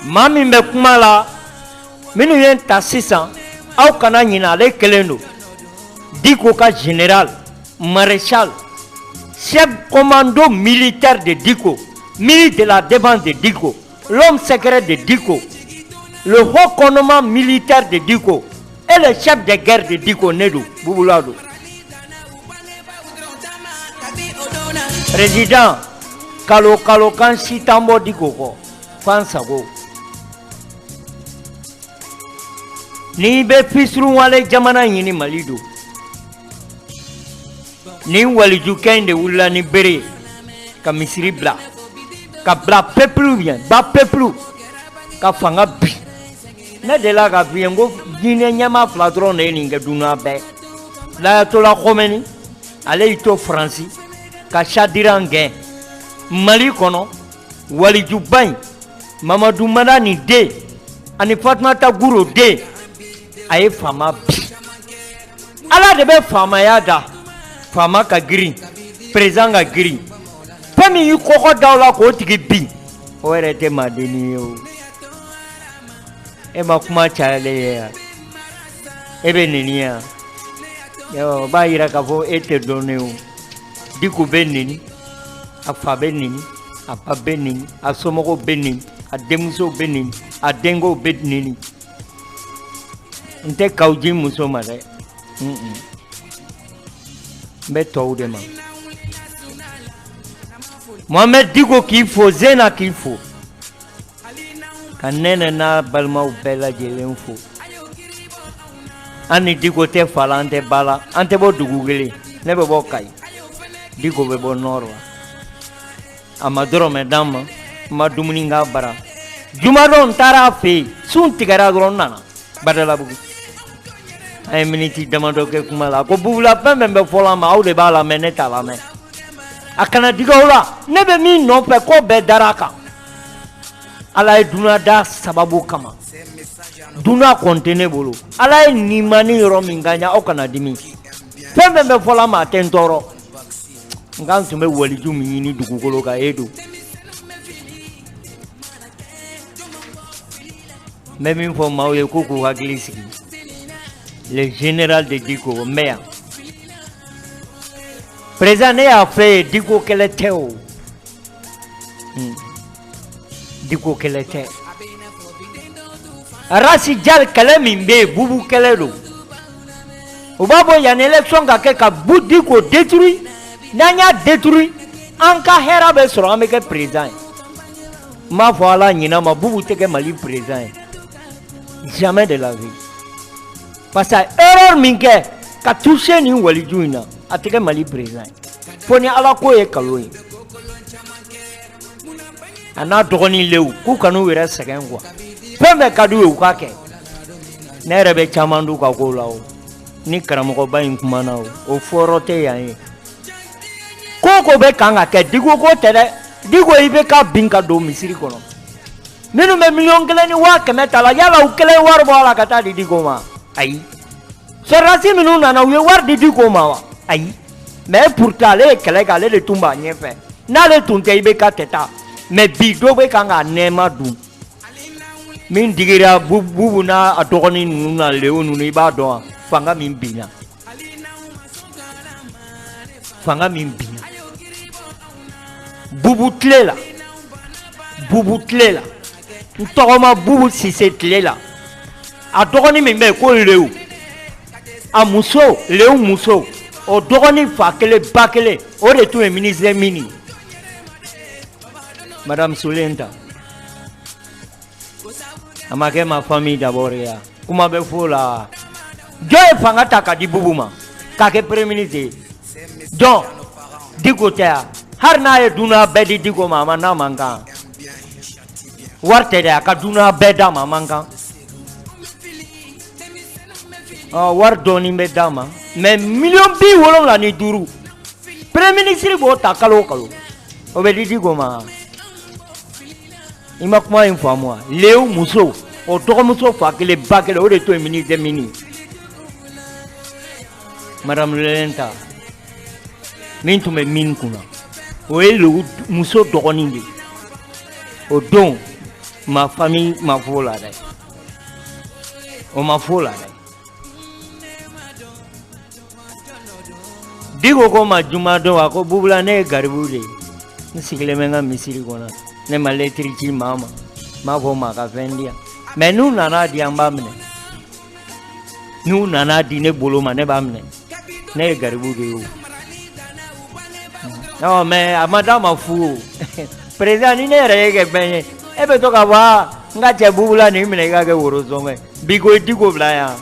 Maa min bɛ kuma la, minnu ye n ta sisan, aw kana ɲinɛ, ale kelen don. Diko ka général, maréchal, chef commando militaire de Diko, ministre de la défense de Diko, l'homme secret de Diko, le haut commandement militaire de Diko et le chef de guerre de Diko, ne don, Bubula don. Président, kalo kalo kan si t'an bɔ Diko kɔ, f'an sago. N'i bɛ fisuruwale jamana ɲini, Mali don. Nin walijukɛ in de wulila ni bere ye ka misiri bila, ka bila peuple ɲɛ, ba peuple ka fanga bi. Ne delila k'a f'i ye n ko diinɛ ɲɛmaa fila dɔrɔn de ye nin kɛ dunuya bɛɛ. L'ayatollah Khomeini, ale y'i to Faransi ka Shadiran gɛn Mali kɔnɔ. Walijuba in, Mamadu Madani den ani Fatumata Guro den, a ye faama bi. Ala de bɛ faamaya da, faama ka girin, président ka girin. Fɛn min y'i kɔkɔ da o la k'o tigi bin, o yɛrɛ tɛ maadennin ye o. E ma kuma cayalen ye yan, e bɛ neni yan, o b'a yira k'a fɔ e tɛ dɔn o. Diko bɛ neni, a fa bɛ neni, a ba bɛ neni, a somɔgɔw bɛ neni, a denmusow bɛ neni, a denkɛw bɛ neni. N tɛ Kawuji muso ma dɛ, n bɛ tɔw de ma. Mohamed Diko k'i fo, Zena k'i fo, ka Nɛnɛ n'a balimaw bɛɛ lajɛlen fo. An ni Diko tɛ fa la, an tɛ ba la, an tɛ bɔ dugu kelen. Ne bɛ bɔ Kayi, Diko bɛ bɔ Nord la. A ma dɔrɔmɛ d'an ma, n ma dumuni k'a bara. Jumadon n taara a fɛ yen, sun tigɛra dɔrɔn n nana Badalabugu. An ye miniti damadɔ kɛ kuma la. A ko Bubula, fɛn fɛn bɛ fɔlɔ an ma, aw de b'a lamɛn, ne t'a lamɛn. A kana digi aw la, ne bɛ min nɔfɛ, k'o bɛɛ dara a kan. Ala ye dunan da sababu kama, dunan kɔn tɛ ne bolo. Ala ye nimani yɔrɔ min ka ɲɛ, aw kana dimi. Fɛn fɛn bɛ fɔlɔ an ma, a tɛ n tɔɔrɔ. Nka n tun bɛ waliju min ɲini dugukolo kan, e don. N bɛ min fɔ maaw ye, k'u k'u hakili sigi. Le général de Diko, n bɛ yan. Président, ne y'a fɔ e ye, Diko kɛlɛ tɛ o. Diko kɛlɛ tɛ. Rasi Jali kɛlɛ min bɛ yen, bubu kɛlɛ don. U b'a bɔ yanni élection ka kɛ ka bu Diko détruit. N'an y'a détruit, an ka hɛrɛ bɛ sɔrɔ, an bɛ kɛ président ye. N b'a fɔ Ala ɲinɛ ma, Bubu tɛ kɛ Mali président ye. Jamais de la vie. Parce que erreur min kɛ ka toucher nin waliju in na, a tɛ kɛ Mali président ye. Fo ni Ala ko ye kalo ye. A n'a dɔgɔnin Lewu, k'u kan'u yɛrɛ sɛgɛn quoi. Fɛn bɛɛ ka d'u ye, u k'a kɛ. Ne yɛrɛ bɛ caman d'u ka kow la o. Ni karamɔgɔba in kumana o, o fɔyɔrɔ tɛ yan ye. Ko o ko bɛ kan ka kɛ, Diko ko tɛ dɛ. Diko i bɛ ka bin ka don misiri kɔnɔ. Minnu bɛ 1,100,000 ta la, yala u kelen wari bɔ a la ka taa di Diko ma? Ayi. Sɔrɔdasi minnu nana, u ye wari di Diko ma wa? Ayi. Mais pourtant ale ye kɛlɛ kɛ, ale de tun b'a ɲɛfɛ. N'ale tun tɛ, i bɛ ka tɛ taa. Mais bi dɔ bɛ kan k'a nɛɛma dun. Min digira Bubu n'a dɔgɔnin ninnu na, Lewo ninnu, i b'a dɔn wa? Fanga min binna. Fanga min binna. Bubu tile la. Bubu tile la. N tɔgɔma Bubu Sise tile la. A dɔgɔnin min bɛ yen ko Lewu. A muso, Lewu muso, o dɔgɔnin fa kelen ba kelen, o de tun ye ministre mini. Madame Solenta. A ma kɛ ma famille d'abord ya. Kuma bɛ fo la. Jɔn ye fanga ta ka di Bubu ma k'a kɛ premier ministre ye? Jɔn? Diko tɛ ya. Hali n'a ye dunan bɛɛ di Diko ma, a ma n'a man kan. Wari tɛ dɛ, a ka dunan bɛɛ d'a ma, a man kan. Wari dɔɔnin bɛ d'a ma, mais 75 millions premier ministre b'o ta kalo o kalo, o bɛ di Diko ma. I ma kuma in faamu wa? Lewu muso, o dɔgɔmuso fa kelen ba kelen, o de tun ye ministre mini. Madame Lelenta min tun bɛ min kunna, o ye Lewu muso dɔgɔnin de ye. O don Ma famille ma f'o la dɛ, o ma f'o la dɛ. Diko ko ma juma don, a ko Bubula, ne ye garibu de ye, n sigilen bɛ n ka misiri kɔnɔ, ne ma lɛtiri ci maa ma, n m'a fɔ maa ka fɛn di yan, mɛ n'u nana di an b'a minɛ. N'u nana di ne bolo ma, ne b'a minɛ, ne ye garibu de ye o. Ɔ mɛ a ma d'a ma fu o. Président, ni ne yɛrɛ ye kɛ fɛn ye, e bɛ to ka fɔ aa n ka cɛ Bubula nin minɛ i ka kɛ worosɔngɔ ye bi, ko Diko bila yan.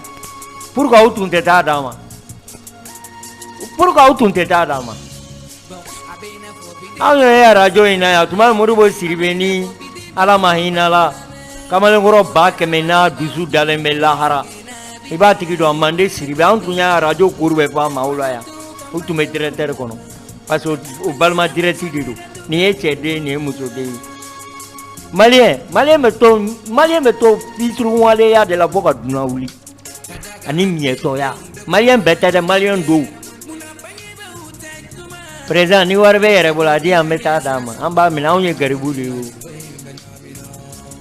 Pourquoi aw tun tɛ taa d'a ma? Pourquoi aw tun tɛ taa d'a ma? Anw yɛrɛ ye arajo in na yan tuma, Modibo Sidibe, ni Ala ma hinɛ la, kamalenkɔrɔ 100,000 n'a dusu dalen bɛ lahara, i b'a tigi dɔn, Mande Sidibe. An tun y'a arajo kuru bɛɛ fɔ a maaw la yan, u tun bɛ directeur kɔnɔ parce que o balima direct de don. Nin ye cɛ den, nin ye musoden ye. Maliyɛn, maliyɛn bɛ to, maliyɛn bɛ to fitiriwaleya de la fo ka dunan wuli ani miɲɛtɔya. Maliyɛn bɛɛ tɛ dɛ, maliyɛn dɔw. Président, ni wari bɛ yɛrɛ bolo, a di yan, an bɛ taa d'a ma, an b'a minɛ. Anw ye garibu de ye o.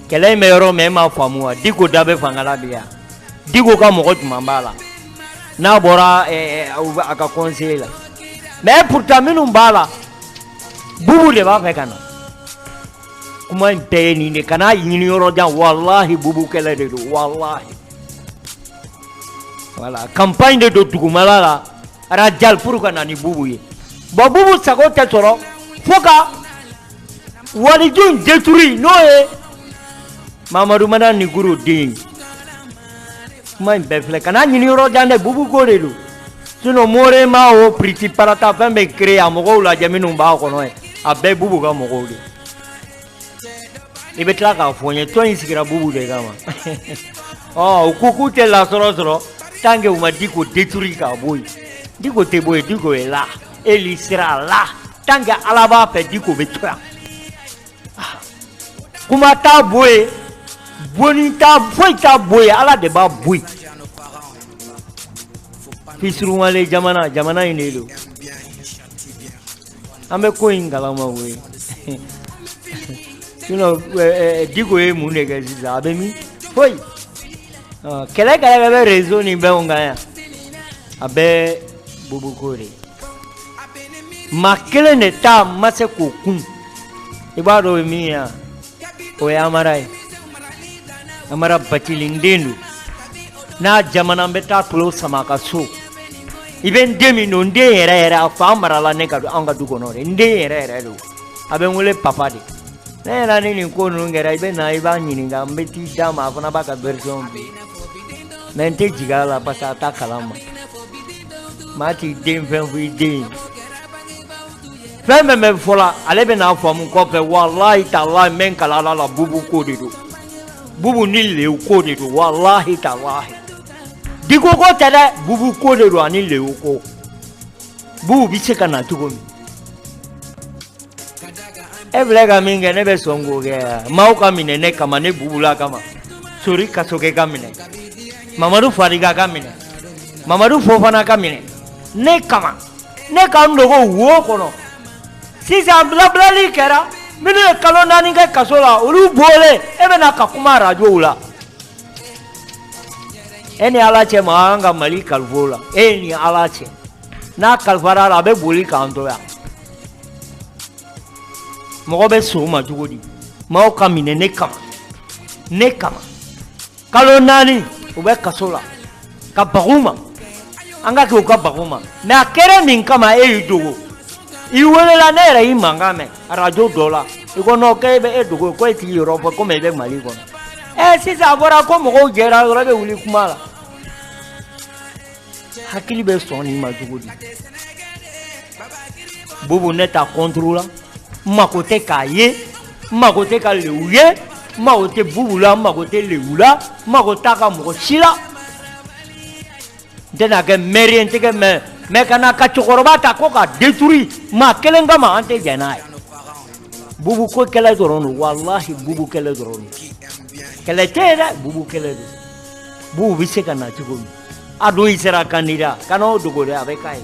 Kɛlɛ in bɛ yɔrɔ min, e m'a faamu wa? Diko da bɛ fanga la bi yan. Diko ka mɔgɔ jumɛn b'a la n'a bɔra a ka conseil la? Mais pourtant minnu b'a la, Bubu de b'a fɛ ka na. Kuma in bɛɛ ye nin de, kana ɲini yɔrɔ jan. Walahi, Bubu kɛlɛ de don, walahi. Voilà, campagne de don dugumala la radial pour ka na ni Bubu ye. Bon, Bubu sago tɛ sɔrɔ fo ka waliju in détruire, n'o ye Mamadu Mana Niguru den ye. Kuma in bɛɛ filɛ, kana ɲini yɔrɔ jan dɛ, Bubu ko de don. Sinon Morema o piriti parata fɛn bɛ créer, a mɔgɔw lajɛ minnu b'a kɔnɔ ye, a bɛɛ Bubu ka mɔgɔw de. I bɛ tila k'a fɔ n ye, tɔn in sigira Bubu de kama. Ɔ u ko k'u tɛ lasɔrɔ sɔrɔ tant que u ma Diko détruire k'a bɔ yen. Diko tɛ bɔ yen, Diko est là et il sera là tant que Ala b'a fɛ. Diko bɛ to yan, kuma t'a bɔ yen, bonni t'a, foyi t'a bɔ yen, Ala de b'a bɔ yen. Fisuruwale jamana, jamana in de don, an bɛ ko in kalama koyi. Sinon Diko ye mun de kɛ sisan? A bɛ min? Foyi. Kɛlɛ kɛlɛ bɛ réseau ni fɛnw kan yan, a bɛɛ Bubu ko de. Maa kelen de ta ma se k'o kun. I b'a dɔn o ye min ye wa? O ye Amara ye. Amara Bacili den don, n'a jamana bɛ taa tulo sama a ka so. I bɛ n den min don, n den yɛrɛ yɛrɛ, a fa marala ne ka an ka du kɔnɔ dɛ. N den yɛrɛ yɛrɛ don, a bɛ n wele papa de. Ne yɛrɛ ni nin ko ninnu kɛra, i bɛ na, i b'a ɲininka, n bɛ t'i d'a ma, a fana b'a ka version di. Mais n tɛ jigin a la parce que a t'a kalama. Maa t'i den fɛn fɔ i den ye. Fɛn fɛn bɛ fɔ la, ale bɛ n'a faamu kɔfɛ. Walahi talahi, n bɛ n kala Ala la, Bubu ko de don, Bubu ni Lewu ko de don. Walahi talahi, Diko ko tɛ dɛ, Bubu ko de don ani Lewu ko. Bubu bɛ se ka na cogo min, e filɛ ka min kɛ, ne bɛ sɔn k'o kɛ. Maaw ka minɛ ne kama, ne Bubula kama, Sori Kasoke ka minɛ, Mamadu Fariga ka minɛ, Mamadu Fofana ka minɛ ne kama, ne ka n dogo wo kɔnɔ. Sisan bilabilali kɛra, minnu ye kalo 4 kɛ kaso la, olu bɔlen, e bɛna ka kuma arajow la. E ni Ala cɛ, ma an ka Mali kalifo la, e ni Ala cɛ, n'a kalifara la, a bɛ boli k'an to yan. Mɔgɔ bɛ sɔn o ma cogo di? Maaw ka minɛ ne kama, ne kama, kalo 4 u bɛ kaso la ka bagu ma, an ka kɛ u ka bagu ma. Mais a kɛra min kama, e y'i dogo, i welela, ne yɛrɛ y'i mankan mɛn arajo dɔ la, i ko non, k'e bɛ e dogo, ko e t'i yɔrɔ fɔ komi e bɛ Mali kɔnɔ. Ɛ, sisan a fɔra ko mɔgɔw jɛra yɔrɔ bɛ wuli kuma la, hakili bɛ sɔn nin ma cogo di? Bubu, ne ta contre la, n mako tɛ k'a ye, n mako tɛ ka Lewu ye, n mako tɛ Bubu la, n mako tɛ Lewu la, n mako t'a ka mɔgɔ si la. N tɛna kɛ maire ye, n tɛ kɛ maire, mais ka na ka cɛkɔrɔba ta ko ka détruire maa kelen kama, an tɛ jɛn n'a ye. Bubu ko kɛlɛ dɔrɔn don, walahi, Bubu kɛlɛ dɔrɔn don, kɛlɛ tɛ yen dɛ, Bubu kɛlɛ don. Bubu bɛ se ka na cogo min, a dun i sera candidat, kana o dogo dɛ, a bɛ k'a ye,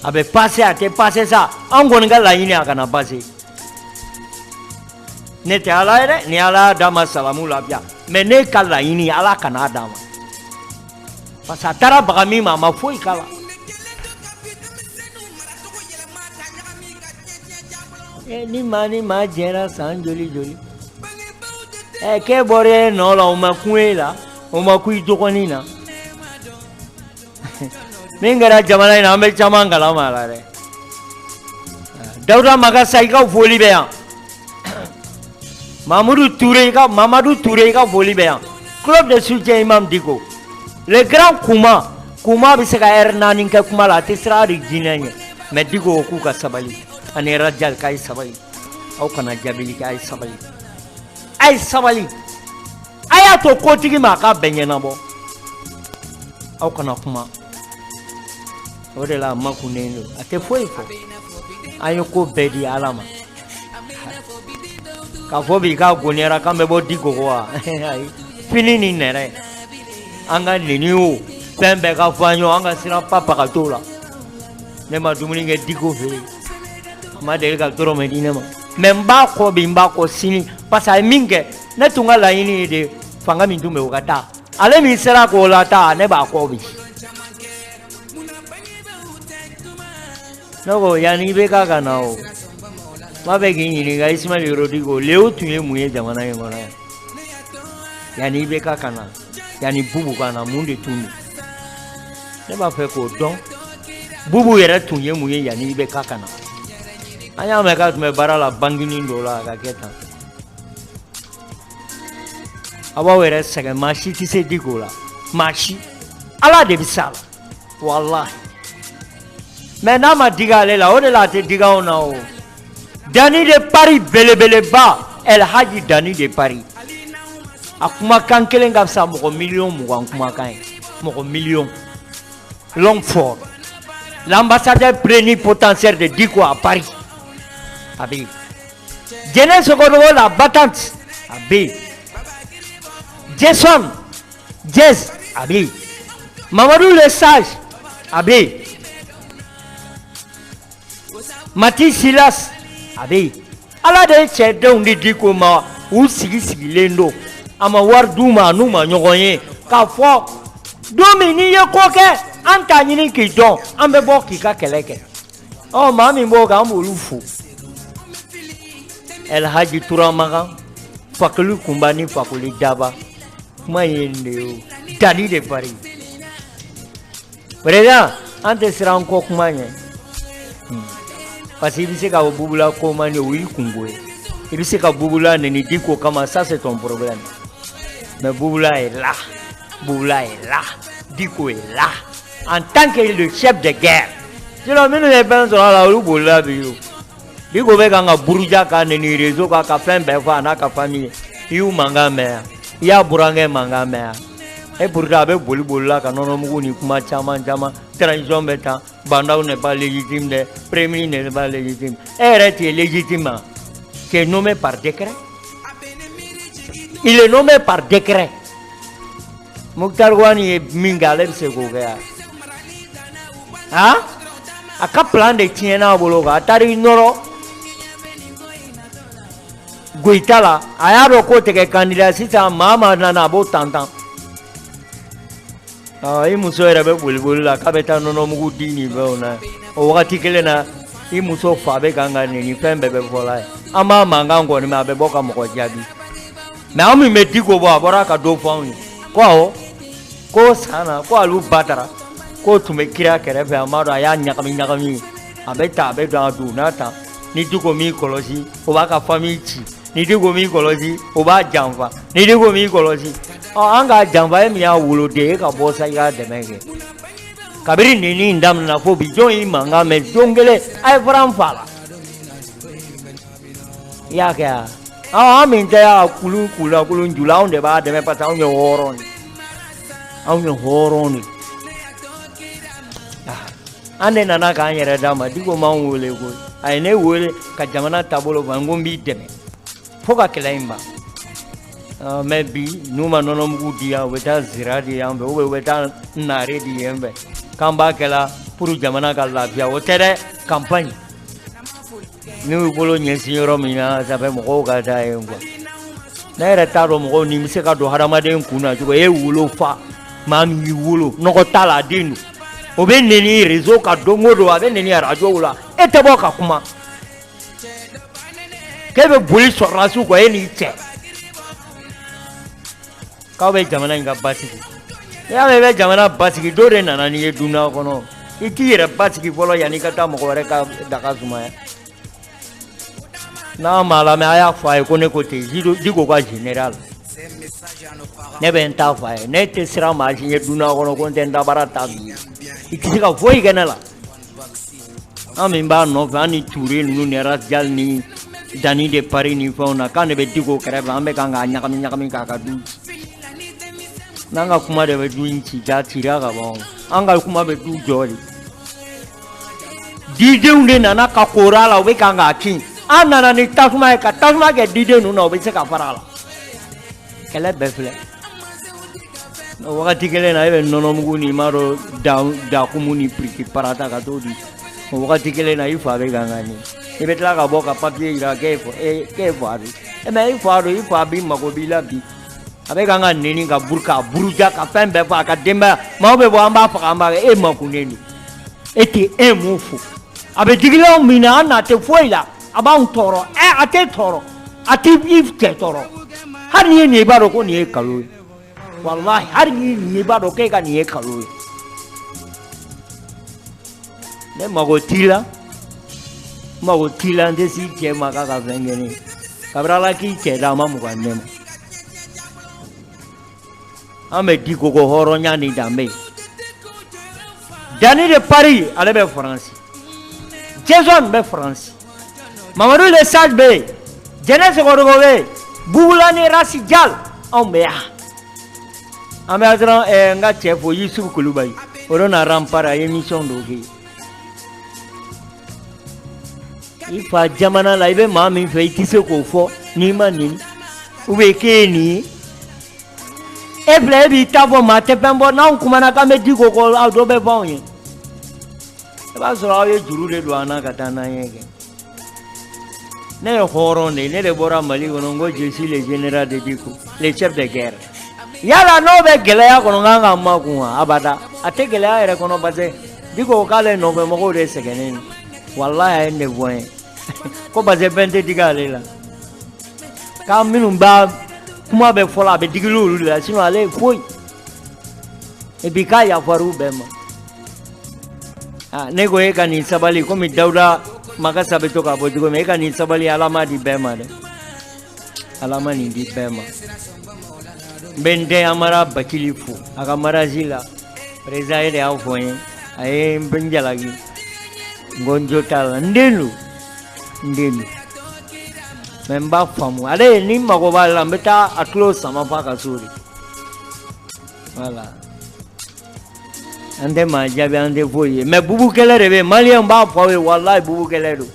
a bɛ passer, a tɛ passer sa, an kɔni ka laɲini a kana passer. Ne tɛ ala ye dɛ, ni ala y'a d'a ma salamu lafiya, mais ne ka laɲini ala kan'a d'a ma, parce que a taara baga min ma, a ma foyi k'a la. Ni maa ni maa jɛra san joli joli, k'e bɔra e nɔ la, o ma kun e la, o ma kun i dɔgɔnin na. Min kɛra jamana in na, an bɛ caman kalama a la dɛ. Dawuda Magasa, i ka foli bɛ yan. Mamadou Touré, i ka Mamadou Touré, i ka foli bɛ yan. Club de soutien Imam Dicko, le grand Kuma. Kuma bɛ se ka heure 4 kɛ kuma la, a tɛ siran hali jinɛ ɲɛ. Mais Dicko ko k'u ka sabali, ani Rajal k'a ye sabali, aw kana jaabili kɛ, a ye sabali, a ye sabali, a y'a to kotigi ma a k'a bɛɛ ɲɛnabɔ, aw kana kuma. O de la a makunnen don, a tɛ foyi fɔ. An ye ko bɛɛ di ala ma. K'a fɔ bi k'a goniyara k'an bɛ bɔ Dicko kɔ wa? Ayi, fini ni nɛrɛ, an ka neni o fɛn bɛɛ ka fɔ an ye, an ka siran pa ka t'o la. Ne ma dumuni kɛ Dicko fɛ yen, a ma deli ka dɔrɔmɛ di ne ma, mais n b'a kɔ bi, n b'a kɔ sini, parce que a ye min kɛ, ne tun ka laɲini ye de fanga min tun bɛ o ka taa, ale min sera k'o la taa, ne b'a kɔ bi. Ne ko yanni i bɛ k'a ka na o, n b'a fɛ k'i ɲininka, Ismaël Yoro Dicko, Léo tun ye mun ye jamana in kɔnɔ yan? Yanni i bɛ k'a ka na, yanni Bubu ka na, mun de tun don? Ne b'a fɛ k'o dɔn. Bubu yɛrɛ tun ye mun ye yanni i bɛ k'a ka na? An y'a mɛn k'a tun bɛ baara la bankinin dɔ la, a ka kɛ tan. A b'aw yɛrɛ sɛgɛn, maa si tɛ se Dicko la, maa si. Ala de bɛ s'a la, walahi. Mais n'a ma digi ale la, o de la a tɛ digi anw na o. Dani de Paris belebeleba, El Hadji Dani de Paris, a kumakan kelen ka fisa mɔgɔ 20 miliyɔn kumakan ye, mɔgɔ miliyɔn. L'homme fort, l'ambassadeur plénipotentiaire de Dicko à Paris, a bɛ yen. Jɛnɛ Sogodogo la battante, a bɛ yen. Jason Jez, a bɛ yen. Mamadou le sage, a bɛ yen. Mati Silas, a bɛ yen. Ala de ye cɛdenw di Dicko ma, u sigi sigilen don, a ma wari d'u ma, a n'u ma ɲɔgɔn ye k'a fɔ don min n'i ye ko kɛ, an t'a ɲini k'i dɔn, an bɛ bɔ k'i ka kɛlɛ kɛ. Ɔ maa min b'o kan, an b'olu fo. El Hadji Turamagan, Fakoli Kunba ni Fakoli Daba, kuma ye nin de ye o. Dani de Paris, président, an tɛ siran kɔ kuma ɲɛ, parce que i bɛ se ka Bubula ko man di, o y'i kungo ye. I bɛ se ka Bubula neni Dicko kama, ça c'est ton problème. Mais Bubula est là, Bubula est là, Dicko est là en tant que le chef de guerre. Sinon minnu ye fɛn sɔrɔ a la, olu bolila bi o. Dicko bɛ kan ka buruja ka neni réseau kan ka fɛn bɛɛ fɔ a n'a ka famille, i y'u mankan mɛn yan, i y'a burankɛ mankan mɛn yan. Et pourtant a bɛ boli boli la ka nɔnɔmugu ni kuma caman caman, transition bɛ tan, Bah N'Daw n'est pas légitime dɛ, premier ministre n'est pas légitime. E yɛrɛ tu es légitime hein? Tu es nommé par décret, il est nommé par décret. Moctar Ouane ye min kɛ, ale bɛ se k'o kɛ yan? Han, a ka plan de tiɲɛna a bolo kan, a taara i nɔrɔ Goyita la, a y'a dɔn k'o tɛ kɛ candidat. Sisan maa maa nana, a b'o tantan. I muso yɛrɛ bɛ boli boli la k'a bɛ taa nɔnɔmugu di nin fɛnw na, o wagati kelen na i muso fa bɛ kan ka neni, fɛn bɛɛ bɛ fɔla ye. An b'a mankan kɔni mɛn, a bɛ bɔ ka mɔgɔ jaabi. Mais an min bɛ Dicko bɔ, a bɔra ka dɔ fɔ anw ye ko awɔ, ko san na ko alu ba taara k'o tun bɛ kira kɛrɛfɛ, a m'a dɔn a y'a ɲagami ɲagami, a bɛ ta a bɛ don a don n'a ta. Ni Dicko m'i kɔlɔsi, o b'a ka famille ci. Ni Dicko m'i kɔlɔsi, o b'a janfa. Ni Dicko m'i kɔlɔsi, ɔ an k'a janfa. E min y'a woloden, e ka bɔ sa i k'a dɛmɛ kɛ. Kabini nin in daminɛna fo bi, jɔn y'i mankan mɛn don kelen a ye fara n fa la? I y'a kɛ wa? An min tɛ a kulu kula kulu jula, anw de b'a dɛmɛ, parce que anw ye hɔrɔn de, anw ye hɔrɔn de. An de nana k'an yɛrɛ d'a ma. Dicko m'anw wele koyi, a ye ne wele ka jamana taabolo fɔ, n ko n b'i dɛmɛ fo ka kɛlɛ in ban. Mais bi n'u ma nɔnɔmugu di yan, u bɛ taa zira di yan fɛ, ou bien u bɛ taa nare di yen fɛ, k'an b'a kɛla pour jamana ka lafiya. O tɛ dɛ, campagne. N'u y'u bolo ɲɛsin yɔrɔ min na, ça fait mɔgɔw ka taa yen quoi. Ne yɛrɛ t'a dɔn mɔgɔw ni bɛ se ka don hadamaden kun na cogo. E wolo fa, maa min y'i wolo, nɔgɔ t'a la, a den don. O bɛ neni réseau kan don o don, a bɛ neni radio la. E tɛ bɔ ka kuma. K'e bɛ boli sɔrɔdasiw kɔ, e n'i cɛ. K'aw bɛ jamana in ka basigi. N'i y'a mɛn i bɛ jamana basigi, dɔ de nana n'i ye dunan kɔnɔ. I t'i yɛrɛ basigi fɔlɔ yanni i ka taa mɔgɔ wɛrɛ ka daga sumaya. N'a m'a lamɛn, a y'a fɔ a ye ko ne ko ten, Diko ka général. Ne bɛ n ta fɔ a ye, ne tɛ siran maa si ɲɛ dunan kɔnɔ ko n tɛ n dabara ta bi. I tɛ se ka foyi kɛ ne la. An min b'a nɔfɛ, an ni Ture ninnu ni Rasial ni Dani de Paris ni fɛnw na, k'an de bɛ Diko kɛrɛfɛ, an bɛ kan k'a ɲagami ɲagami k'a ka du ci. N'an ka kuma de bɛ du in ci, ja cira ka ban. An ka kuma bɛ du jɔ de. Didenw de nana ka kora la, u bɛ kan k'a kin. An nana ni tasuma ye ka tasuma kɛ diden ninnu na, u bɛ se ka fara a la. Kɛlɛ bɛɛ filɛ. O wagati kelen na, e bɛ nɔnɔmugu ni i m'a dɔn dakumu ni piriki parata ka t'o di. O wagati kelen na, i fa bɛ kan ka nin. I bɛ tila ka bɔ ka papiye jira k'e fa don. E mais i fa don, i fa b'i mago b'i la bi. A bɛ kan ka neni ka buru k'a buruja ka fɛn bɛɛ fɔ a ka denbaya. Maaw bɛ bɔ an b'a faga an b'a kɛ, e makunnen don. E tɛ e mun fo. A bɛ digilenw min na, an n'a tɛ foyi la. A b'anw tɔɔrɔ. Ɛ a tɛ tɔɔrɔ. A tɛ i cɛ tɔɔrɔ. Hali n'i ye nin ye, i b'a dɔn ko nin ye nkalon ye. Walahi hali n'i ye nin ye, i b'a dɔn k'e ka nin ye nkalon ye. Ne mago t'i la. N mago t'i la, n tɛ s'i cɛ ma k'a ka fɛn kɛ ne ye. Kabini Ala k'i cɛ da, a ma mugan di ne ma. An bɛ Diko ko hɔrɔnya ni danbe. Dani de Paris, ale bɛ Faransi. Jason bɛ Faransi. Mamadu le Sage bɛ yen. Jɛnɛ Sɔgɔdogo bɛ yen. Bubula ni Rasi Jal, anw bɛ yan. An bɛ dɔrɔn n ka cɛ fo Yusufu Kulubali. O don na Rempart a ye émission dɔ kɛ. I fa jamana la, i bɛ maa min fɛ, i tɛ se k'o fɔ n'i ma nin. Ou bien k'e ye nin ye. E filɛ, e b'i ta fɔ maa tɛ fɛn bɔ. N'anw kumana k'an bɛ Diko kɔ, aw dɔ bɛ fɔ anw ye. I b'a sɔrɔ aw ye juru de don an na ka taa n'an ye kɛ. Ne ye hɔrɔn de ye, ne de bɔra Mali kɔnɔ, n ko je suis le général de Diko, le chef de guerre. Yala n'o bɛ gɛlɛya kɔnɔ, n kan ka makun wa? Abada. A tɛ gɛlɛya yɛrɛ kɔnɔ parce que Diko k'ale nɔfɛ mɔgɔw de sɛgɛnnen don. Walahi a ye nin de fɔ n ye. Ko parce que fɛn tɛ digi ale la. K'a minnu b'a kuma bɛ fɔ la, a bɛ digi olu de la, sinon ale ye foyi. Et puis k'a yafar'u bɛɛ ma. Ah, ne ko e ka nin sabali komi Dawuda Makasa bɛ to k'a fɔ cogo min, e ka nin sabali Ala ma di bɛɛ ma dɛ. Ala ma nin di bɛɛ ma. N bɛ n den Amara Bakili fo a ka mariage la. Président e de y'a fɔ n ye, a ye n jalaki. N ko n jo t'a la, n den don, n den don. Mais n b'a faamu, ale ni n mago b'ale la, n bɛ taa a tulo sama f'a ka so de. Voilà. An tɛ maa jaabi, an tɛ foyi ye. Mais bubu kɛlɛ de bɛ yen, maliyɛnw b'a fɔ aw ye, walahi bubu kɛlɛ don.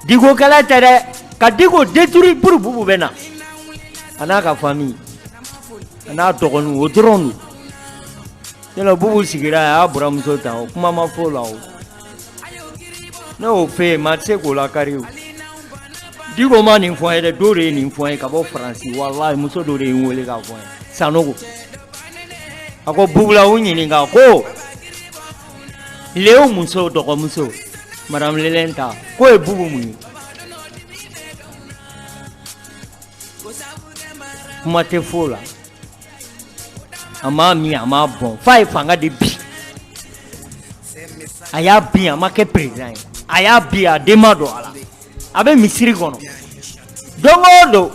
Diko kɛlɛ tɛ dɛ, ka Diko détruire pour bubu bɛ na. A n'a ka famille, a n'a dɔgɔninw, o dɔrɔn don. Sinon bubu sigira a y'a buramuso ta, o kuma ma fɔ o la o. Ne y'o f'e ye, maa tɛ se k'o lakari o. Diko ma nin fɔ n ye dɛ, dɔ de ye nin fɔ n ye ka bɔ Faransi, walahi muso dɔ de ye n wele k'a fɔ n ye. Sanogo. A ko Bubula u ɲininka ko Leo muso dɔgɔmuso Madame Lelenta k'o ye bubu mun ye? Kuma tɛ f'o la. A m'a min, a m'a bɔn, f'a ye fanga de bin. A y'a bin, a ma kɛ président ye. A y'a bin, a den ma don a la. A bɛ misiri kɔnɔ. Don o don,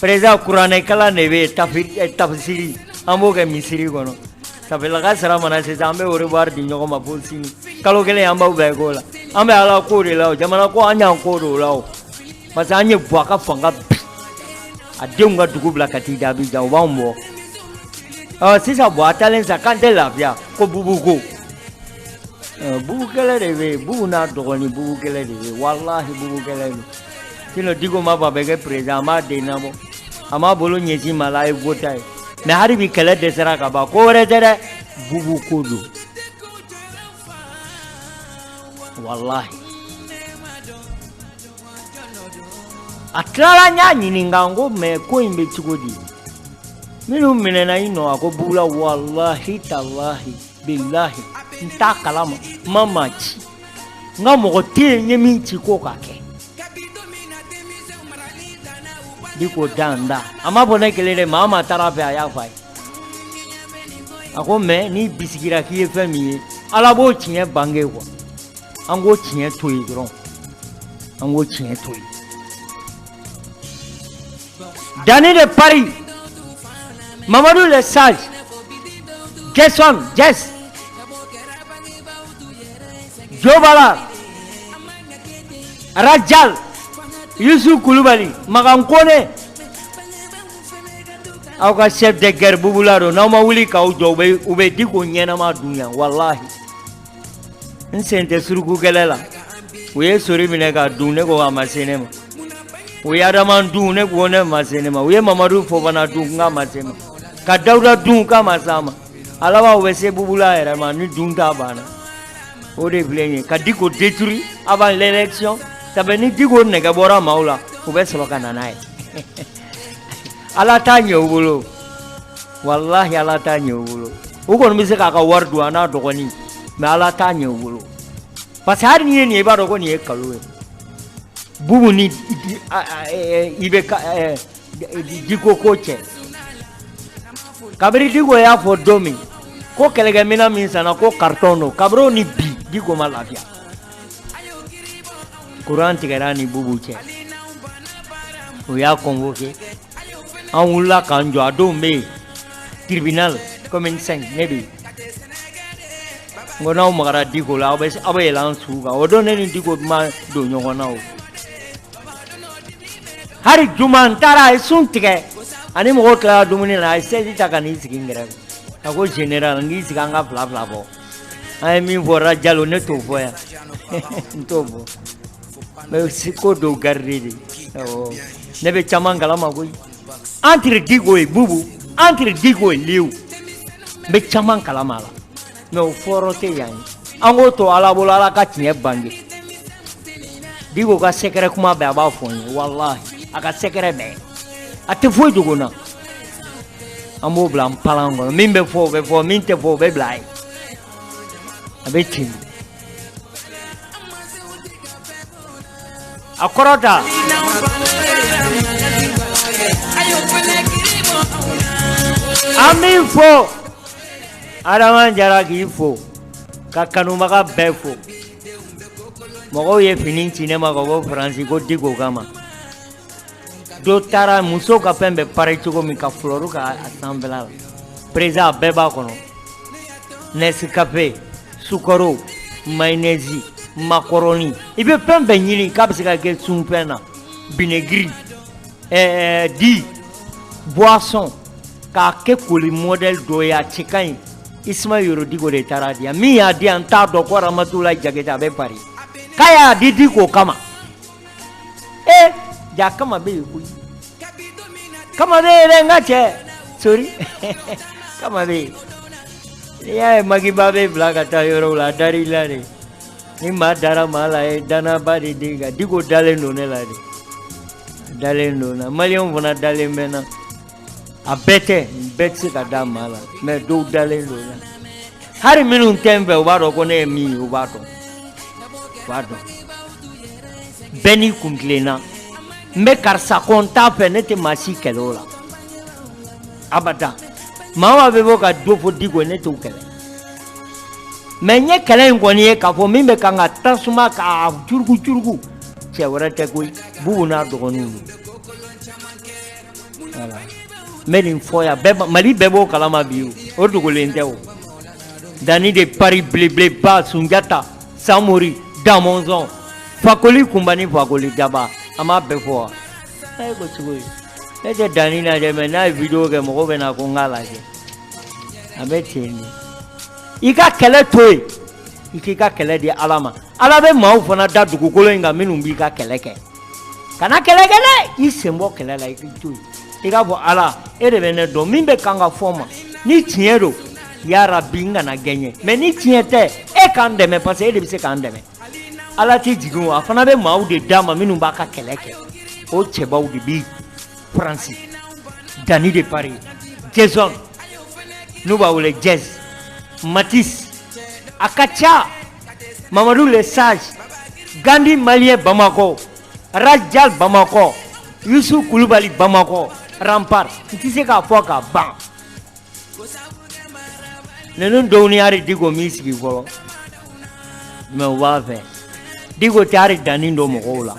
président kuranɛkalan de bɛ yen, tafsiri, an b'o kɛ misiri kɔnɔ. Safɛlaka sara mana sisan, an bɛ au revoir di ɲɔgɔn ma fo sini. Kalo kelen an b'aw bɛɛ k'o la. An bɛ Ala ko de la o, jamana ko an y'an ko de o la o. Parce que an ye Buwa ka fanga bi. A denw ka dugu bila ka t'i da Abijan, o b'anw bɔ. Ɔ sisan Buwa taalen sa k'an tɛ lafiya ko bubu ko. Bubu kɛlɛ de bɛ yen, bubu n'a dɔgɔnin bubu kɛlɛ de bɛ yen, walahi bubu kɛlɛ don. Sinon Diko ma fɔ a bɛ kɛ président, a m'a den nabɔ. A m'a bolo ɲɛsin ma la, a ye vote ye. Mais hali bi kɛlɛ dɛsɛra ka ban, ko wɛrɛ tɛ dɛ, bubu ko don. Walahi. A tilala n y'a ɲininka n ko mais ko in bɛ cogo di? Minnu minɛna i nɔ a ko Bubula walahi talahi bilahi n t'a kalama n ma maa ci n ka mɔgɔ tɛ yen n ye min ci k'o ka kɛ. Diko dan da a ma fɔ ne kelen dɛ, maa maa taara a fɛ a y'a fɔ a ye. A ko mais n'i bisigira k'i ye fɛn min ye Ala b'o tiɲɛ bange quoi. An k'o tiɲɛ to yen dɔrɔn, an k'o tiɲɛ to yen. Danny de Paris, Mamadou le Sage, Jason, Jess, Jobala, Rajal, Youssou Koulibaly, Magan Kone. Aw ka chef de guerre Bubula don, n'aw ma wuli k'aw jɔ u bɛ Diko ɲɛnama dun yan walahi. N sen tɛ suruku kɛlɛ la, u ye sori minɛ ka dun, ne ko a ma se ne ma. U ye Adama dun, ne ko ne ma se ne ma. U ye Mamadu Fofana dun, k'a ma se ma. Ka Dawuda dun, k'a ma s'a ma. A laban u bɛ se Bubula yɛrɛ ma ni dun ta banna. O de filɛ nin ye ka Diko détruire avant l'élection. Sabu ni Diko nɛgɛ bɔra maaw la, u bɛ sɔrɔ ka na n'a ye. Ala t'a ɲɛ u bolo, walahi Ala t'a ɲɛ u bolo. U kɔni bɛ se k'a ka wari dun a n'a dɔgɔnin, mais Ala t'a ɲɛ u bolo. Parce que hali n'i ye nin ye, i b'a dɔn ko nin ye nkalon ye. Bubu ni i bɛ Diko ko cɛ. Kabiri Diko y'a fɔ don min ko kɛlɛkɛminɛn min sanna ko carton don, kabiri o ni bi Diko ma lafiya. Courant tigɛra ni Bubu cɛ, o y'a convoqué. An wulila k'an jɔ, a don bɛ yen tribunal commune 5, ne bɛ yen. N ko n'aw magara Diko la, aw bɛ yɛlɛ an su kan. O don ne ni Diko ma don ɲɔgɔn na o. Hali juma n taara a ye sun tigɛ ani mɔgɔw tilara dumuni na, a ye sɛji ta ka n'i sigi n kɛrɛfɛ. A ko général n k'i sigi an ka fila fila bɔ. An ye min fɔ Rajalo ne t'o fɔ yan, n t'o fɔ. Mais ko dɔw garder de, awɔ ne bɛ caman kalama koyi. Entre Diko et Bubu, entre Diko et Liu, n bɛ caman kalama a la. Mais o fɔrɔ tɛ yan ye. An k'o to Ala bolo, Ala ka tiɲɛ bange. Diko ka secret kuma bɛɛ a b'a fɔ n ye, walahi a ka secret bɛɛ. A tɛ foyi dogo n na. An b'o bila an palan kɔnɔ, min bɛ fɔ o bɛ fɔ, min tɛ fɔ o bɛ bila a ye. A bɛ ten. A kɔrɔ ta. An b'i fo. Adama Jara k'i fo, ka kanubaga bɛɛ fo. Mɔgɔw ye fini ci ne ma ka bɔ Faransi ko Diko kama. Dɔ taara muso ka fɛn bɛɛ pare cogo min ka flɔru k'a sanfɛla la. Président bɛɛ b'a kɔnɔ. Nescafé, sukaro, mayonnaise, macaroni. I bɛ fɛn bɛɛ ɲini k'a bɛ se ka kɛ sunfɛn na. Vinaigre, di, boisson, k'a kɛ koli modèle dɔ ye a cɛ ka ɲi. Ismaël Yoro Diko de taara di yan. Min y'a di yan n t'a dɔn ko Ramatoulaye Jakite a bɛ Paris. K'a y'a di Diko kama. Eh, ja kama bɛ yen koyi. Kama bɛ yen dɛ n ka cɛ. Sori. Kama bɛ yen. N'i y'a ye Makiba bɛ bila ka taa yɔrɔw la, a dar'i la de. Ni maa dara maa la, ye danaba de den kan. Diko dalen don ne la de. Dalen don na. Maliyɛnw fana dalen bɛ n na. A bɛɛ tɛ, bɛɛ tɛ se ka da maa la, mais dɔw dalen don na. Hali minnu tɛ n fɛ, u b'a dɔn ko ne ye min ye, u b'a dɔn. U b'a dɔn. Bɛɛ n'i kun tilenna. N bɛ karisa kɔ n t'a fɛ, ne tɛ maa si kɛlɛ o la. Abada. Maa maa bɛ bɔ ka dɔ fɔ Diko ne t'o kɛlɛ. Mais n ye kɛlɛ in kɔni ye k'a fɔ min bɛ kan ka tasuma k'a curuku curuku, cɛ wɛrɛ tɛ koyi, Bubu n'a dɔgɔninw don. Voilà. N bɛ nin fɔ yan, bɛɛ Mali bɛɛ b'o kalama bi o, o dogolen tɛ o. Danny de Paris belebeleba Sunjata, Samori, Damɔnzɔn, Fakoli Kunba ni Fakoli Daba, an b'a bɛɛ fɔ wa? E ko cogo di? Ne tɛ Danny lajɛ mais n'a ye vidéo kɛ mɔgɔw bɛ na ko n k'a lajɛ. A bɛ ten de. I ka kɛlɛ to yen, i k'i ka kɛlɛ di Ala ma. Ala bɛ maaw fana da dugukolo in kan minnu b'i ka kɛlɛ kɛ. Kana kɛlɛ kɛ dɛ, i sen bɔ kɛlɛ la i k'i to yen. I k'a fɔ Ala, e de bɛ ne dɔn, min bɛ kan ka fɔ n ma, ni tiɲɛ don, yarabi n kana gɛɲɛ. Mais ni tiɲɛ tɛ, e k'an dɛmɛ parce que e de bɛ se k'an dɛmɛ. Ala tɛ jigin o, a fana bɛ maaw de d'a ma minnu b'a ka kɛlɛ kɛ. O cɛbaw de bɛ Faransi, Dani de Paris, Jason n'u b'a wele Jazz, Matisse, a ka ca, Mamadu le Sage, Gandhi malien Bamakɔ, Rajal Bamakɔ, Youssou Koulibaly Bamakɔ, Rampart. N tɛ se k'a fɔ ka ban. Ninnu dɔw ni hali Diko m'i sigi fɔlɔ, mais u b'a fɛ. Diko tɛ hali danni dɔn mɔgɔw la.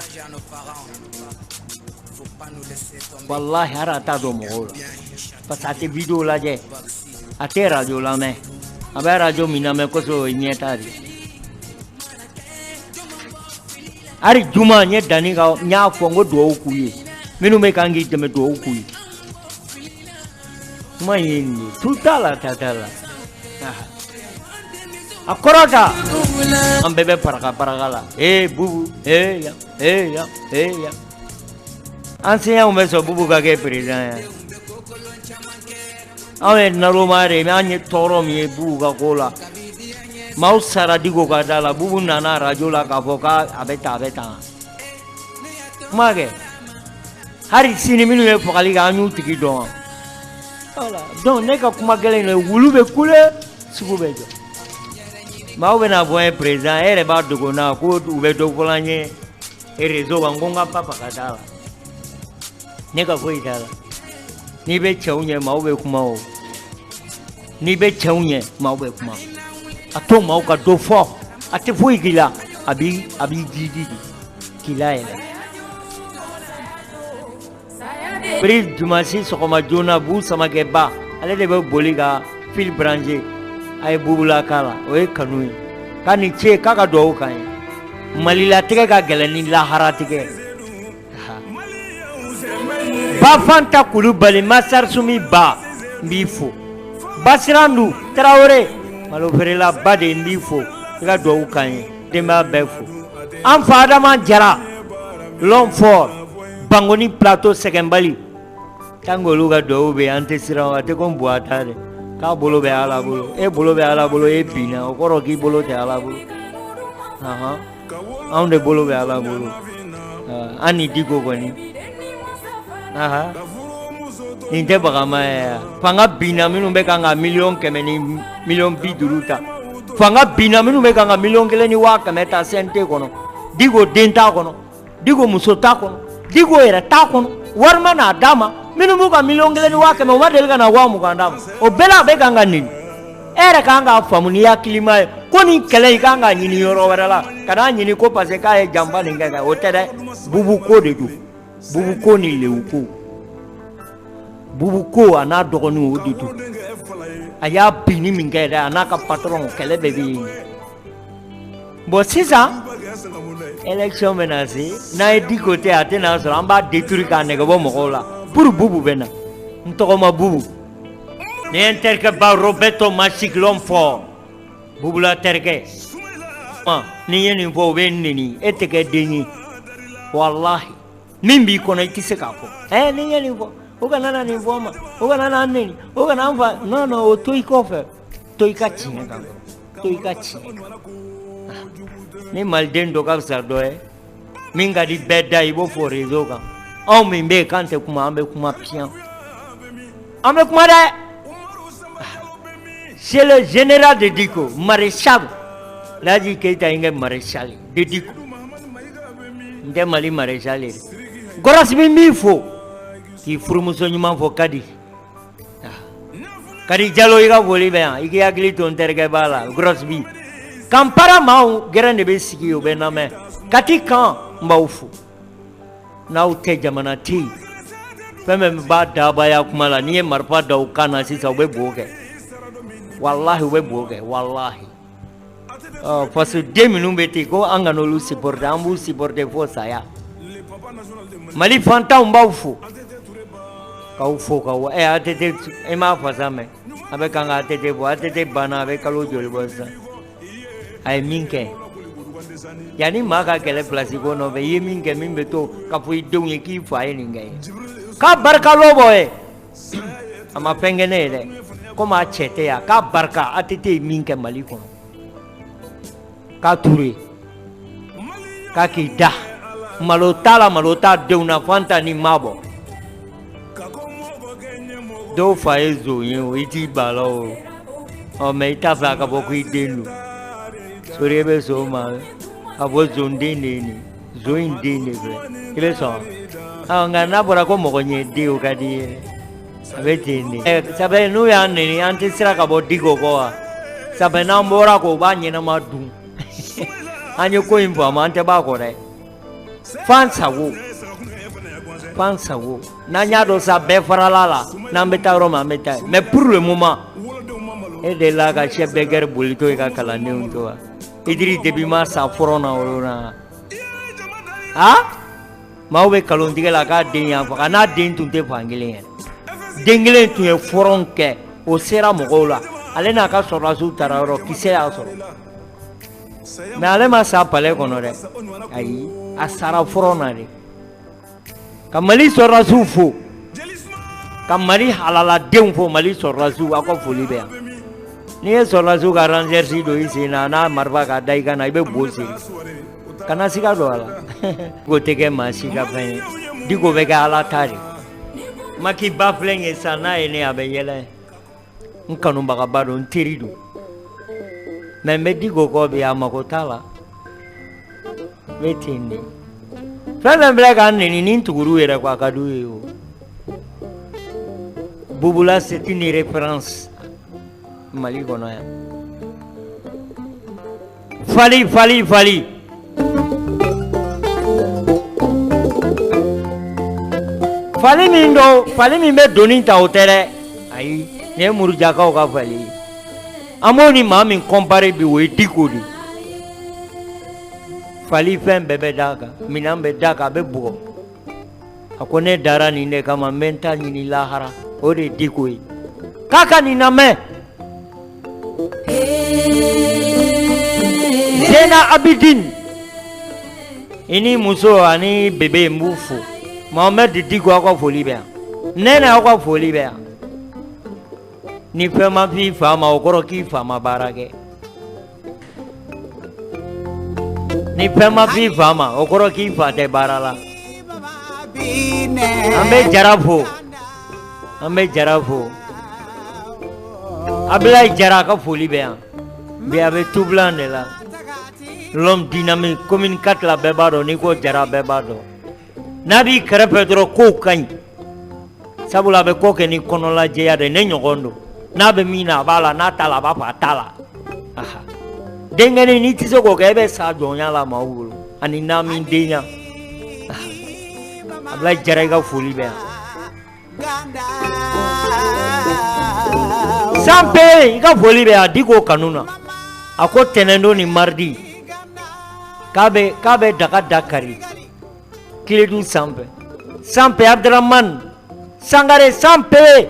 Walahi hali a t'a dɔn mɔgɔw la. Parce que a tɛ vidéo lajɛ, a tɛ radio lamɛn. A bɛ radio min lamɛn kosɛbɛ, o ye ɲɛta de ye. Hali juma n ye danni ka n y'a fɔ n ko duwawu k'u ye. Minnu bɛ kan k'i dɛmɛ, duwawu k'u ye. Kuma in ye nin ye, tu t'a la, ta t'a la. A kɔrɔ ta, an bɛɛ bɛ paraka paraka la. Ee Bubu, ee yan, ee yan, ee yan. Enseignants bɛ sɔn Bubu ka kɛ président ye. Anw ye naloma de ye, an ye tɔɔrɔ min ye Bubu ka ko la. Maaw sara Diko ka da la, Bubu nana radio la k'a fɔ k'a bɛ tan, a bɛ tan. Kuma kɛ. Hali sini minnu ye fagali kɛ, an y'u tigi dɔn wa. Voilà. Donc ne ka kuma gɛlɛn in de, wulu bɛ kule, sugu bɛ jɔ. Maaw bɛna fɔ n ye président, e yɛrɛ b'a dogo n na ko u bɛ dɔ fɔla n ye réseau kan, ko n ka ba faga t'a la. Ne ka foyi t'a la. N'i bɛ cɛw ɲɛ, maaw bɛ kuma o. N'i bɛ cɛw ɲɛ, maaw bɛ kuma. A to maaw ka dɔ fɔ, a tɛ foyi k'i la, a b'i jidi de k'i layɛlɛ. Biri dimanche sɔgɔma joona, Bu Samakɛ ba, ale de bɛ boli ka fil branché, a ye bubula k'a la, o ye kanu ye. K'a ni ce, k'a ka duwawu k'an ye. Malilatigɛ ka gɛlɛn ni laharatigɛ. Bafanta Kulubali, Masar Sumi ba, n b'i fo. Basirandu Tarawele, malofeerela ba de, n b'i fo. I ka duwawu k'an ye. Denbaya bɛɛ fo. An fa Adama Jara, l'homme fort, Bangoni plateau sɛgɛnbali. Tant que olu ka duwawu bɛ yen, an tɛ siran, a tɛ ko n buwa ta dɛ. K'a bolo bɛ Ala bolo, e bolo bɛ Ala bolo, e binna, o kɔrɔ k'i bolo tɛ Ala bolo. Anw de bolo bɛ Ala bolo. An ni Diko kɔni. Nin tɛ bagama ye. Fanga binna minnu bɛ kan ka 100 000 000 ni 50 000 000 ta. Fanga binna minnu bɛ kan ka 1 100 000 ta CNT kɔnɔ. Diko den t'a kɔnɔ, Diko muso t'a kɔnɔ, Diko yɛrɛ t'a kɔnɔ. Wari ma n'a d'a ma. Minnu b'u ka 1 100 000, u ma deli ka na 20 000 d'a ma. O bɛɛ la a bɛ kan ka neni. E yɛrɛ kan k'a faamu n'i hakilima ye ko nin kɛlɛ i kan k'a ɲini yɔrɔ wɛrɛ la, ka n'a ɲini ko parce que k'a ye janfa nin kɛ, o tɛ dɛ. Bubu ko de don. Bubu ko ni lewu ko. Bubu ko a n'a dɔgɔninw, o de don. A y'a binni min kɛ dɛ, a n'a ka patron, kɛlɛ bɛɛ bɛ yen. Bon, sisan élection bɛ na se, n'a ye Diko tɛ, a tɛna sɔrɔ an b'a détruire k'a nɛgɛ bɔ mɔgɔw la pour Bubu bɛ na. N tɔgɔma Bubu. Ni ye n terikɛ ba Roberto Masik, l'homme fort, Bubula terikɛ. N'i ye nin fɔ, u bɛ n neni, e tɛ kɛ den ye. Walahi, min b'i kɔnɔ, i tɛ se k'a fɔ. Ɛ ni ye nin fɔ, o kana na nin fɔ n ma, o kana na n neni, o kana n fa. Non non, o to i kɔfɛ, to i ka tiɲɛ kan dɔrɔn, to i ka tiɲɛ kan. Ni maliden dɔ ka fisa dɔ ye, min ka di bɛɛ da, i b'o fɔ réseau kan. Anw min bɛ yen k'an tɛ kuma, an bɛ kuma piyan, an bɛ kuma dɛ. C'est le général de Diko, maréchal Laji Keita in kɛ maréchal de Diko. N tɛ Mali maréchal ye dɛ. Gɔrɔsibi, n b'i fo k'i furumuso ɲuman fɔ. Kadi Kadi Jalo, i ka foli bɛ yan. I k'i hakili to n terikɛ b'a la. Gɔrɔsibi Kanpara, maaw gɛrɛn de bɛ sigi, o bɛ n lamɛn. Kati kan, n b'aw fo. N'aw tɛ, jamana tɛ yen. Fɛn fɛn b'a dabaya kuma la, n'i ye marifa da u kan na sisan, u bɛ bo kɛ. Walahi, u bɛ bo kɛ, walahi. Ɔ fasoden minnu bɛ ten ko an kana olu supporter, an b'u supporter fo saya. Mali fantanw, b'aw fo k'aw fo k'aw ɛ ATT. E m'a fasa mɛn, a bɛ kan ka ATT bɔ. ATT banna, a bɛ kalo joli bɔ sisan? A ye min kɛ yanni maa ka kɛlɛ place ko nɔfɛ, i ye min kɛ, min bɛ to ka fɔ i denw ye k'i fa ye nin kɛ ye, k'a barika lɔ ye. A ma fɛn kɛ ne ye dɛ, komi a cɛ tɛ yan. K'a barika, ATT ye min kɛ Mali kɔnɔ, k'a Ture k'a k'i da. Malo t'a la, malo t'a denw na, fo an ta ni ma bɔ. Dɔw fa ye zon ye o, i t'i ba la o. Ɔ mɛ i t'a fɛ a ka fɔ ko i den don. Sori e bɛ sɔn o ma a fɔ zon den de ye nin, zon in den de filɛ, i bɛ sɔn wa? Nka n'a fɔra ko mɔgɔ ɲɛ den, o ka di i ye, a bɛ ten de. Ɛ sabu n'u y'an neni, an tɛ sira ka bɔ Diko kɔ wa? Sabu n'an bɔra kɔ, u b'a ɲɛnama dun. An ye ko in faamu, an tɛ b'a kɔ dɛ. Fan sago, fan sago. N'an y'a dɔn sa, bɛɛ farala la, n'an bɛ taa yɔrɔ min, an bɛ taa yen. Mais pour le moment, e delila ka chef de guerre bolitɔ i ka kalandenw to wa? Idriss Déby ma sa front na o yɔrɔ la. A maaw bɛ nkalontigɛ la k'a den y'a faga, n'a den tun tɛ fan kelen yɛrɛ. Den kelen tun ye front kɛ, o sera mɔgɔw la. Ale n'a ka sɔrɔdasiw taara yɔrɔ, kisɛ y'a sɔrɔ. Mais ale ma sa palais kɔnɔ dɛ, ayi, a sara front na de. Ka Mali sɔrɔdasiw fo, ka Mali halaladenw fo. Mali sɔrɔdasiw, aw ka foli bɛ yan. N'i ye sɔrɔdasiw ka rangers don i sen na, n'a marifa k'a da i kan na, i bɛ bo siri, kana siga don a la. Diko tɛ kɛ maa si ka fɛn ye, Diko bɛ kɛ Ala ta de. Maki ba filɛ nin ye sisan, n'a ye ne, a bɛ yɛlɛ. N kanubagaba don, n teri don. Mais n bɛ Diko kɔ bi, a mago t'a la, n bɛ ten de. Fɛn fɛn filɛ k'an neni ni n tugur'u yɛrɛ kɔ, a ka d'u ye o. Bubula, c'est une référence Mali kɔnɔ yan. Fali, fali, fali, fali min don, fali min bɛ doni ta, o tɛ dɛ, ayi. Nin ye Murujakaw ka fali ye. An b'o ni maa min comparer bi, o ye Diko de. Fali, fɛn bɛɛ bɛ d'a kan, minɛn bɛ d'a kan, a bɛ bugɔ. A ko ne dara nin de kama, n bɛ n ta ɲini lahara. O de ye Diko ye. K'a ka nin lamɛn. Zena Abidin, i ni muso ani bébé, n b'u fo. Mohamed Diko, aw ka foli bɛ yan. Nɛnɛ, aw ka foli bɛ yan. Ni fɛn ma f'i fa ma, o kɔrɔ k'i fa ma baara kɛ. Ni fɛn ma f'i fa ma, o kɔrɔ k'i fa tɛ baara la. An bɛ Jara fo, an bɛ Jara fo. Abilayi Jara ka foli bɛ yan bi, a bɛ tubulan de la. L'homme dynamique, commune 4 la, bɛɛ b'a dɔn. N'i ko Jara, bɛɛ b'a dɔn. N'a b'i kɛrɛfɛ dɔrɔn, kow ka ɲi, sabula a bɛ ko kɛ ni kɔnɔlajɛya de. Ne ɲɔgɔn don. N'a bɛ min na, a b'a la. N'a t'a la, a b'a fɔ a t'a la. Denkɛnin, n'i tɛ se k'o kɛ, e bɛ sa jɔnya la maaw bolo ani nami denya. Abilayi Jara, i ka foli bɛ yan. Sanpe, i ka foli bɛ yan. Diko kanu na, a ko tɛnɛndon ni mardi, k'a bɛ daga da kari Kiledu sanfɛ. Sanpe Abdramane Sangare, Sanpe,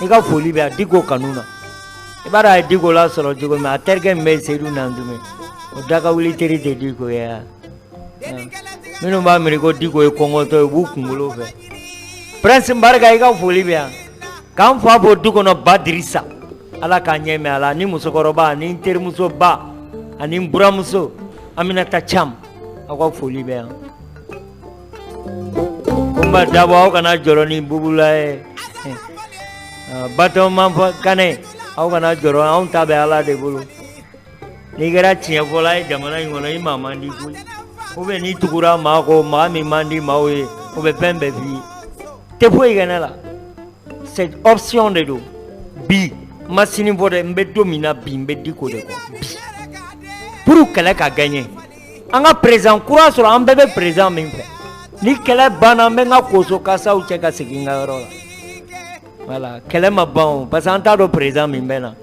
i ka foli bɛ yan. Diko kanu na, i b'a dɔn a ye Diko lasɔrɔ cogo min? A terikɛ min bɛ Seyidu Nantume, o daga wuli teri tɛ Diko ye yan. Minnu b'a miiri ko Diko ye kɔngɔtɔ ye, u b'u kunkolo fɛ. Prince Barika, i ka foli bɛ yan. K'an fa bɔ du kɔnɔ, ba Dirisa, Ala k'a ɲɛ mɛn a la, ni musokɔrɔba ani n terimusoba ani n buramuso Aminata Cam, aw ka foli bɛ yan. Kunba Dabo, aw kana jɔrɔ ni Bubula ye. Batɔma Kanɛ, aw kana jɔrɔ, anw ta bɛ Ala de bolo. N'i kɛra tiɲɛfɔla ye jamana in kɔnɔ, i maa man di koyi. Ou bien n'i tugura maa kɔ, maa min man di maaw ye, o bɛ fɛn bɛɛ f'i ye, tɛ foyi kɛ ne la. C'est option de don. Bi n ma sini fɔ dɛ, n bɛ don min na bi, n bɛ Diko de kɔ bi pour kɛlɛ ka gagner, an ka président kura sɔrɔ, an bɛɛ bɛ président min fɛ. Ni kɛlɛ banna, n bɛ n ka koso kasaw cɛ ka segin n ka yɔrɔ la. Voilà, kɛlɛ ma ban o, parce que an t'a dɔn président min bɛ na.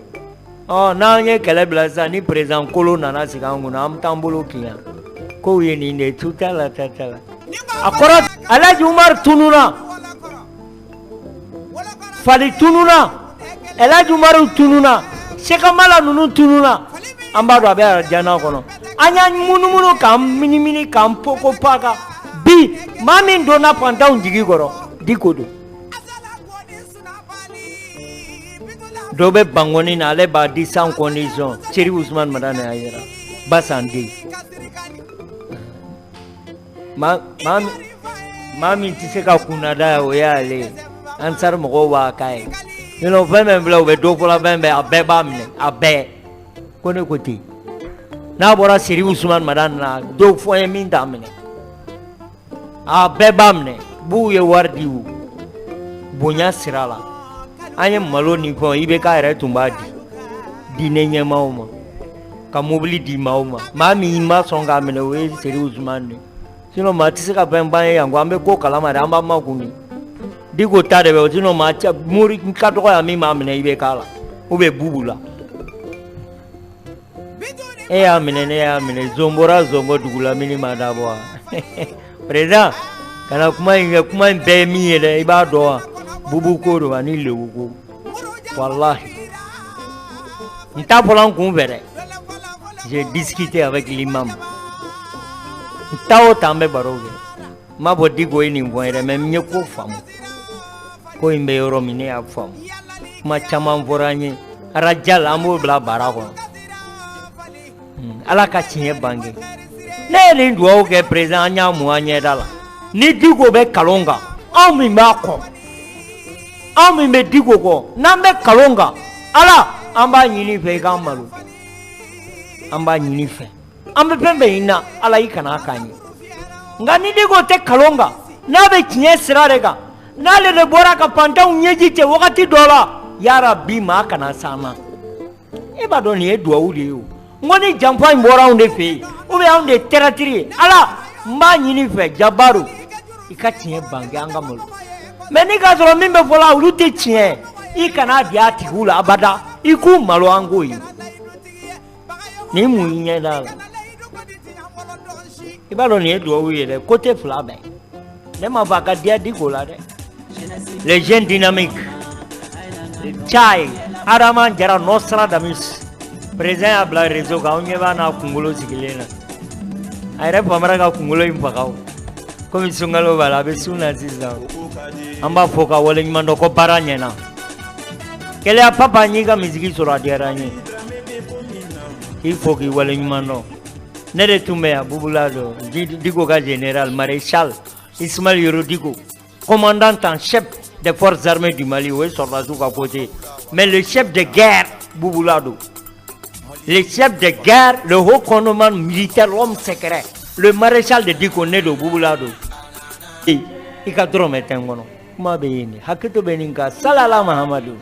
Ɔ n'an ye kɛlɛ bila sisan, ni président kolon nana sigi an kunna, an bɛ t'an bolo kin yan. Kow ye nin de ye, tu t'a la, ta t'a la. A kɔrɔ, Alhaji Umaru tununa, Fali tununa, Elhaji Umaru tununa, Sekamala ninnu tununa. An b'a dɔn a bɛ arijana kɔnɔ. An y'an munumunu k'an minimini k'an poko paka. Bi maa min donna fantanw jigi kɔrɔ, Diko don. Dɔ bɛ Bankɔni na, ale b'a di sans condition. Seri Usumani Madani Hayidara Basan den. Maa min tɛ se ka kunnada ye, o y'ale ye. Ansar mɔgɔw b'a k'a ye. Sinon fɛn fɛn filɛ, u bɛ dɔ fɔla fɛn bɛɛ, a bɛɛ b'a minɛ, a bɛɛ. Ko ne ko ten. N'a bɔra Seri Usumani Madani na, dɔw fɔ n ye min t'a minɛ. A bɛɛ b'a minɛ. B'u ye wari di o. Bonya sira la. An ye malo ni fɛnw, IBK yɛrɛ tun b'a di. Diinɛ ɲɛmaaw ma. Ka mobili di maaw ma. Maa min ma sɔn k'a minɛ, o ye Seri Usumani de ye. Sinon maa tɛ se ka fɛn ban ye yan ko an bɛ ko kalama dɛ, an b'an makun de. Diko ta de bɛ, sinon maa cɛ mori ka dɔgɔ yan min b'a minɛ IBK la ou bien Bubu la. E y'a minɛ, ne y'a minɛ, zon bɔra zon kɔ dugu lamini ma dabɔ wa. Président, kana kuma in kɛ, kuma in bɛɛ ye min ye dɛ, i b'a dɔn wa? Bubu ko don ani lebu ko. Walahi. N t'a fɔla n kun fɛ dɛ. J'ai discuté avec l'imam. N ta o ta an bɛ baro kɛ. N m'a fɔ Diko ye nin fɔ n ye dɛ, mais n ye ko faamu. Ko in bɛ yɔrɔ min, ne y'a faamu. Kuma caman fɔra n ye. Arajal, an b'o bila bara kɔnɔ. Ala ka tiɲɛ bange. Ne ye nin dugawu kɛ président, an y'a mun an ɲɛda la. Ni Diko bɛ kalon kan, anw min b'a kɔ, anw min bɛ Diko kɔ, n'an bɛ kalon kan, Ala, an b'a ɲini fɛ i k'an malo. An b'a ɲini fɛ. An bɛ fɛn fɛn ɲini na, Ala i kana k'an ye. Nka ni Diko tɛ kalon kan, n'a bɛ tiɲɛ sira de kan, n'ale de bɔra ka fantanw ɲɛji cɛ wagati dɔ la, yarabi maa kana s'an na. E b'a dɔn nin ye duwawu de ye o. N ko ni janfa in bɔra anw de fɛ yen, ou bien anw de ye traître ye, Ala, n b'a ɲini fɛ Jabaru, i ka tiɲɛ bange an ka malo. Mais ni k'a sɔrɔ min bɛ fɔla olu tɛ tiɲɛ, i kana di a tigiw la abada, i k'u malo an k'o ye. Nin mun y'i ɲɛ da la? I b'a dɔn nin ye duwawu ye dɛ, côté fila bɛɛ. Ne m'a fɔ a ka diya Diko la dɛ. Les jeunes dynamiques. Chai, Adama Jara Nostradamus. Président y'a bila réseau kan, aw ɲɛ b'a n'a kunkolo sigilen na. A yɛrɛ famara ka kunkolo in faga o. Komi sunkalo b'a la, a bɛ sun na sisan. An b'a fɔ ka waleɲuman dɔn ko baara ɲɛna. Kɛlɛya papa, n y'i ka misigi sɔrɔ, a diyara n ye. K'i fo k'i waleɲuman dɔn. Ne de tun bɛ yan Bubula don. Diko ka général maréchal Ismaël Yoro Diko, commandant en chef des forces armées du Mali, o ye sɔrɔdasiw ka côté. Mais le chef de guerre Bubula don. Le chef de guerre, le haut commandement militaire, l'homme secret, le maréchal de Diko, ne don Bubula don. I ka dɔrɔmɛ tɛ n kɔnɔ. Kuma bɛ yen de, hakɛto bɛ nin kan. Salala Mahamadu.